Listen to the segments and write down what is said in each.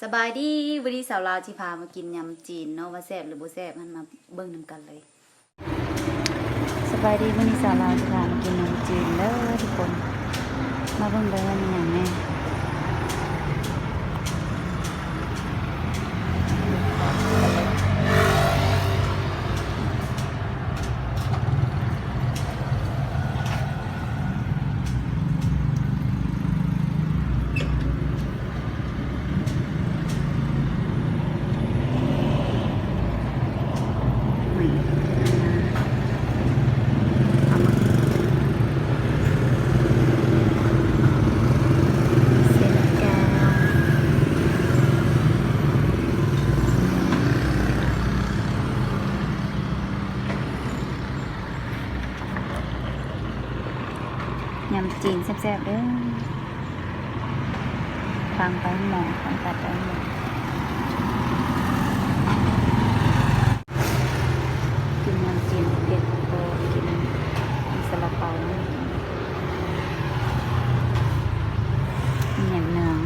ສະບາຍດີ, ມື້ນີ້ສາວລາວຊິພາມາກິນຍຳຈີນເນາະ, ວ່າແຊບຫຼືບໍ່ແຊບ ຫັ້ນມາເບິ່ງນຳກັນເລີຍ. ສະບາຍດີ, ມື້ນີ້ສາວລາວຊິພາມາກິນຍຳຈີນເດີທຸກຄົນ, ມາເບິ່ງເດີວ່າມີຫຍັງແດ່. ຍຳຈີນແຊບໆເດີ. ທາງໄປໝໍ, ທາງຕັດໄປໝໍ. ກິນຍຳຈີນເຜັດ ແລ້ວກໍກິນຊາລາເປົາ. ແໜມເນືອງ.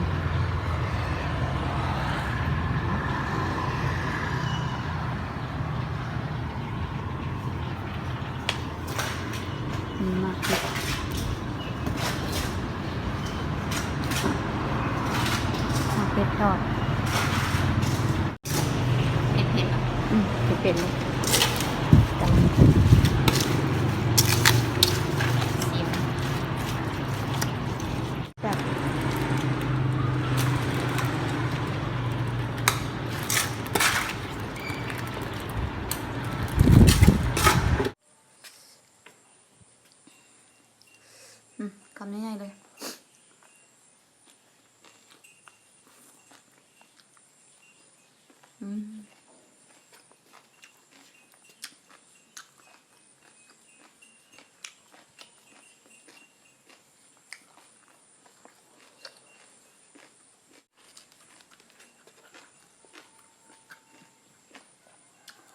ມີໝາກເຜັດ ໝາກເຜັດທອດ. ເຜັດໆ ອືມ ເຜັດໆ ເລີຍ. ຕຳ ຊີມ ແຊບ. ອືມ ຄຳໃຫຍ່ໆ ເລີຍ. ອືມ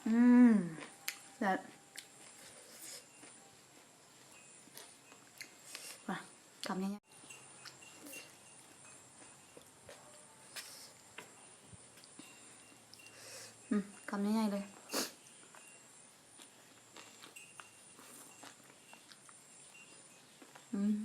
ອືມ ແຊບ. ວ່າ ຄຳໃຫຍ່ໆ ອືມ ຄຳໃຫຍ່ໆ ເລີຍ. ອືມ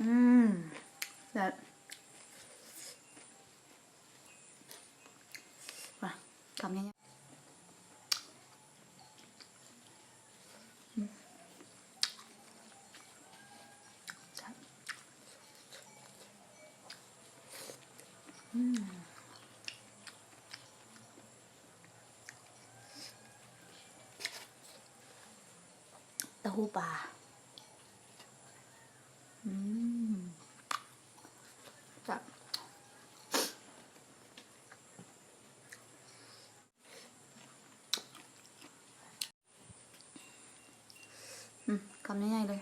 ອືມ ແຊບ. ວ່າ ຄຳໃຫຍ່ໆ ອືມ ແຊບ. ອືມ ເຕົ້າຫູປາ. ອືມ ແຊບ. ອືມ ຄຳໃຫຍ່ໆ ເລີຍ.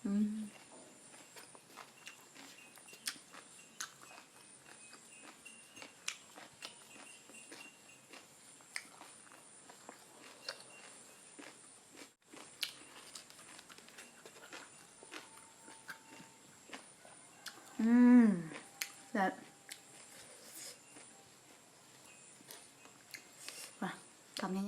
ອືມ ອືມ